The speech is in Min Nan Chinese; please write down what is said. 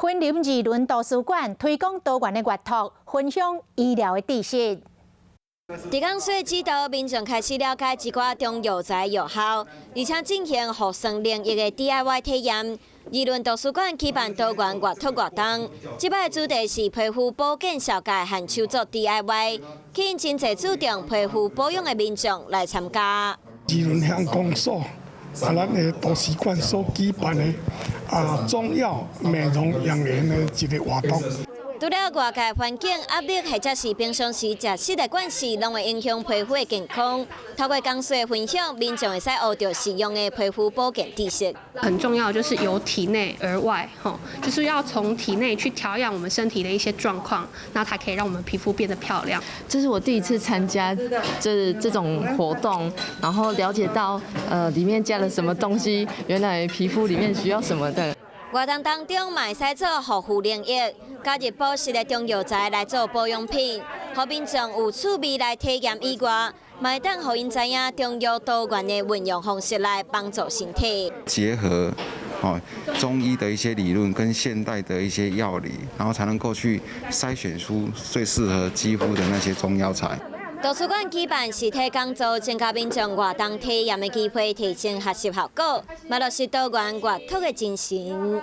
雲林二崙圖書館推廣多元的閱讀，分享醫療的知識。佇講座指導，民眾開始了解一寡中藥材藥效，而且進行護酸靈液的 DIY 體驗。二崙圖書館舉辦多元閱讀活動，這擺主題是皮膚保健紹介和手作 DIY，吸引真濟注重皮膚保養的民眾來參加。二崙鄉公所啊，咱的圖書館所舉辦的中藥美容養顏的一個活動。除了外界環境壓力，或者是平常時食食的關係，攏會影響皮膚的健康。透過講座分享，民眾會使學著實用的皮膚保健知識。很重要，就是由體內而外，吼，就是要從體內去調養我們身體的一些狀況，那才可以讓我們皮膚變得漂亮。這是我第一次參加這種活動，然後了解到裡面加了什麼東西，原來皮膚裡面需要什麼的。活動當中嘛會使做護膚靈液，加入保濕的中藥材來做保養品，予民眾有趣味來體驗以外，嘛會當予𪜶知影中藥多元的運用方式來幫助身體。結合中醫的一些理論跟現代的一些藥理，然後才能夠去篩選出最適合肌膚的那些中藥材。圖書館舉辦實體講座，增加民眾活動體驗的機會，提升學習效果，嘛落實多元閱讀的精神。